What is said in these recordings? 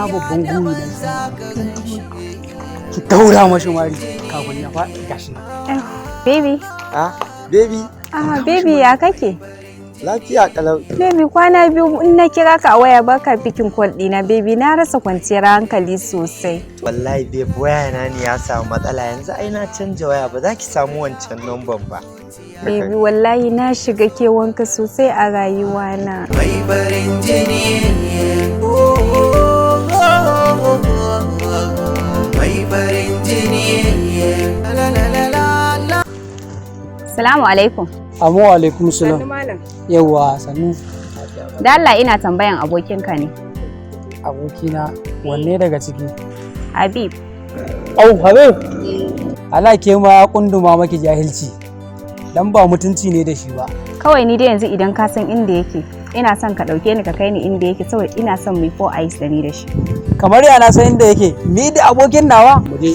Babban guri na ki daura mashi mari kafin ya faɗi, gashi nan. Baby. Ah, baby. Ah, baby, ya kake? Lafiya kalau. Baby, kwana biyu in na kira ka a waya baka picking call ɗina. Baby, na rasa kwanciyar hankali sosai. Wallahi babe, waya na ne ya samu matsala yanzu. Ai na canja waya, ba za ki samu wancan number ba. Baby, wallahi na shiga kewanka sosai a rayuwana. Mai farin jini, mai farin jini, la la la la la. Salamu alaikum. Amma alaikum salam. Yawa, sannu. Da Allah ina tambayan abokinka ne. Abokina wanne daga ciki? Habib. Au, Habib. Ala ke ma ya kunduma maki jahilci dan ba mutunci ne da shi ba. Kawai ni dai yanzu idan ka san inda yake, ina son ka ɗauke ni ka kai ni inda yake, saboda ina son mu four eyes da ni da shi. Kamar ya na san inda yake? Ni da abokin nawa? Mu je.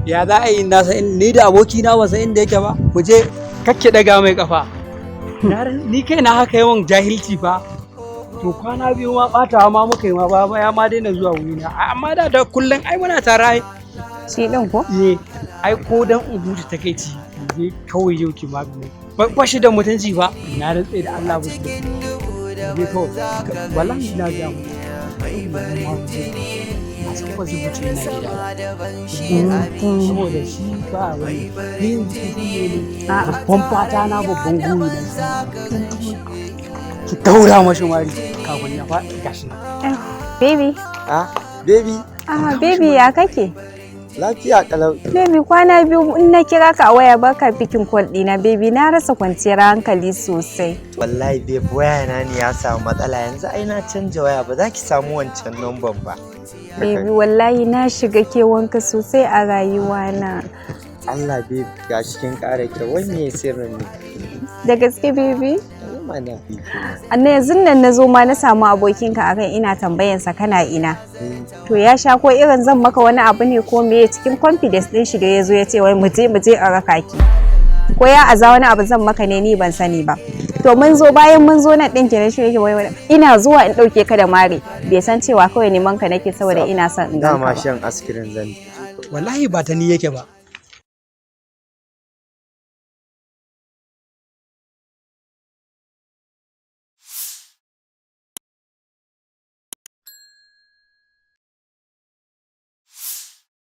Ya za a yi na san ni da abokina ba san inda yake ba? Mu je, kakke daga mai kafa. Ni kai na haka yawan jahilci fa. To, kwana biyu ma batawa ma muka yi ma ba ya ma daina zuwa wurina, amma da kullum ai muna tare ai. Shi ɗin ko? Eh, ai ko dan in huta takeici, je kawai yau ki magani. Ba shi da mutunci ba, na rantse da Allah ba shi da. Je kawai, wallahi na ga mu a san ba zai wuce yana gida ba, saboda shi ba wani. Ni yanzu ne babban fata na, babban guri na ki daura mashi mari kafin ya faɗi, gashi nan. Baby. Ah, baby. Ah, baby, ya kake? Lafiya kalau. Baby, kwana biyu in na kira ka a waya baka picking call ɗina. Baby, na rasa kwanciyar hankali sosai. Wallahi babe, waya na ne ya samu matsala yanzu. Ai na canja waya, ba za ki samu wancan number ba. Baby, wallahi na shiga kewanka sosai a rayuwana. Allah babe, gashi kin ƙara kyau. Wai me sirrin ne? Da gaske, baby? Eh mana. Anna, yanzu nan na zo ma na samu abokinka akan ina tambayansa kana ina. To, ya sha ko irin zan maka wani abu ne ko meye, cikin confidence din shi da ya zo ya ce wai mu je a raka ki. Ko ya aza wani abu zan maka ne, ni ban sani ba. To, mun zo, bayan mun zo nan ɗin kenan, shi yake wai ina zuwa in ɗauke ka da mare. Bai san cewa kawai neman ka nake saboda ina son in ganka Dama ba. shan askirin zan. Wallahi ba ta ni yake ba.